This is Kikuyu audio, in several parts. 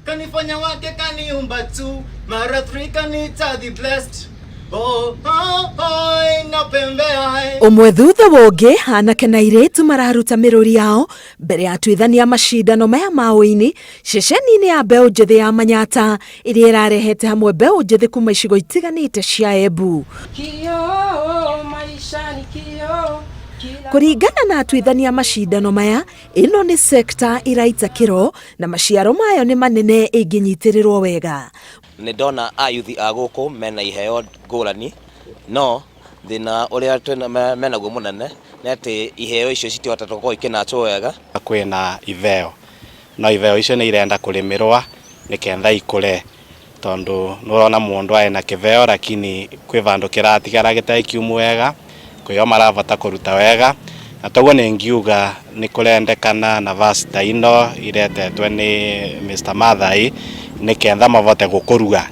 Kanifanya wake kaniumba tu mara 3 kanita the blessed. Oh, oh, oh, napembea. Ũmwe thutha wa ũngĩ, anake na airĩtu mararuta mĩrũri yao mbere ya atuithania macindano maya ma ũini ceceni-inĩ ya mbeũ njĩthĩ ya Manyata, ĩrĩa ĩrarehete hamwe mbeũ njĩthĩ kuma icigo itiganĩte cia Embu. Kioo, maisha ni kioo, kila Kũringana na atuithania macindano maya, ĩno nĩ sekta iraita kĩro na maciaro mayo nĩ manene ĩngĩnyitĩrĩrwo wega. Nĩ ndona ayuthi a gũkũ mena iheo ngũrani, no thĩna ũrĩa menaguo mũnene nĩ atĩ iheo icio citihotete gũkorwo ikĩnachwo wega. Kwĩna itheo, no itheo icio nĩ irenda kũrĩmĩrwa nĩketha ikũre, tondu nĩũrona mũndũ ena kĩheo lakini kwĩ vandũ kĩratigara gĩtarĩ kiumu wega, kwĩo marabata kũruta wega, na toguo nĩ ngiuga nĩ kũrendekana nafasi ta ino iretetwe nĩ Mr Mathai nĩketha mabote gũkũrua.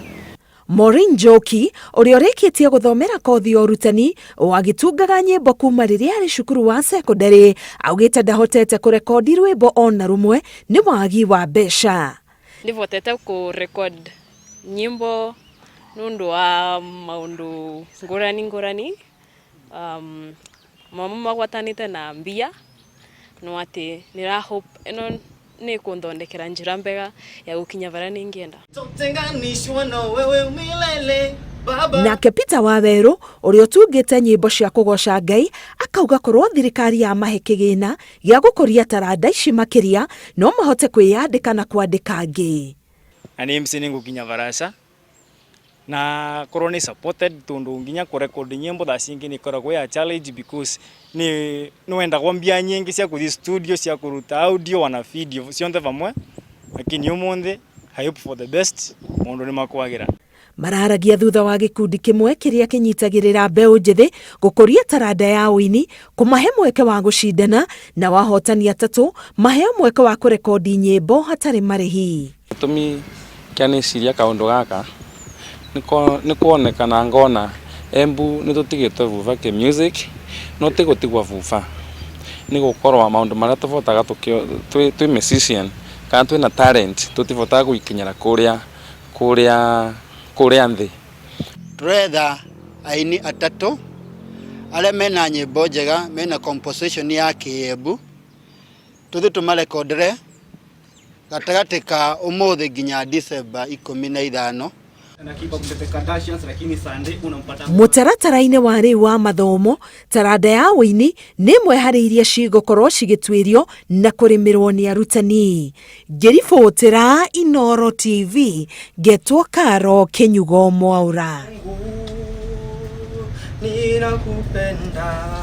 Maureen Njoki, ũrĩa ũrĩkĩtie gũthomera kothi ya ũrutani wagĩtungaga nyĩmbo kuma rĩrĩa arĩ cukuru wa sekondarĩ, augĩte ndahotete kũrekondi rwĩmbo ona rũmwe nĩ wagi wa mbeca. Ndivotete ku record nyimbo nundu wa maundu ngurani ngurani, mamwe magwatanite na mbia, no ati nira hope ino ni kunthondekera njira mbega ya gukinya varia ningienda. Totenganishwa na wewe milele baba. Nake Peter Wawerũ, ũrĩa ũtungĩte nyĩmbo cia kũgoca Ngai, akauga korwo thirikari yamahe kĩgĩna gĩa gũkũria taranda ici makĩria, no mahote kwĩyandĩka na kwandĩka angĩ. Na nĩ MC nĩ ngũkinya barasa na korwo nĩ supported, tondu nginya kũrekondi nyĩmbo thaa cingĩ nĩ ĩkoragwo ya challenge because nĩ wendagwo mbia nyingĩ cia kũthiĩ studio, cia kũruta audio wana video cionthe vamwe, lakini ũmũthĩ I hope for the best, maũndũ nĩ makwagĩra. Mararagia thutha wa gĩkundi kĩmwe kĩrĩa kĩnyitagĩrĩra mbeũ njĩthĩ gũkũria taranda ya ũini kũmahe mweke wa gũcindana, na wahotani atatũ maheo mweke wa kũrekondi nyĩmbo hatarĩ marĩhi. Gĩtũmi kĩa nĩciria kaũndũ gaka nĩ kuonekana ngona Embu nĩ tũtigĩtwe vuva kĩ music, no ti gũtigwa vuva, nĩ gũkorwo maũndũ marĩa tũbotaga twĩ musician kana twĩna talent tũtibotaga gũikinyĩra kũrĩa nthĩ. Tũretha aini atatũ arĩa mena nyĩmbo njega, mena composition ya kĩembu, tũthiĩ tũmarekondere gatagatĩ ka ũmũthĩ nginya December 15. Mũtaratara-inĩ wa rĩu wa mathomo, taranda ya ũini nĩ ĩmwe harĩ iria cigũkorwo cigĩtuĩrio na kũrĩmĩrwo nĩ arutani. Ngĩribotĩra Inoro TV, ngetwo Karo Kĩnyugo Mwaura. Ninakupenda.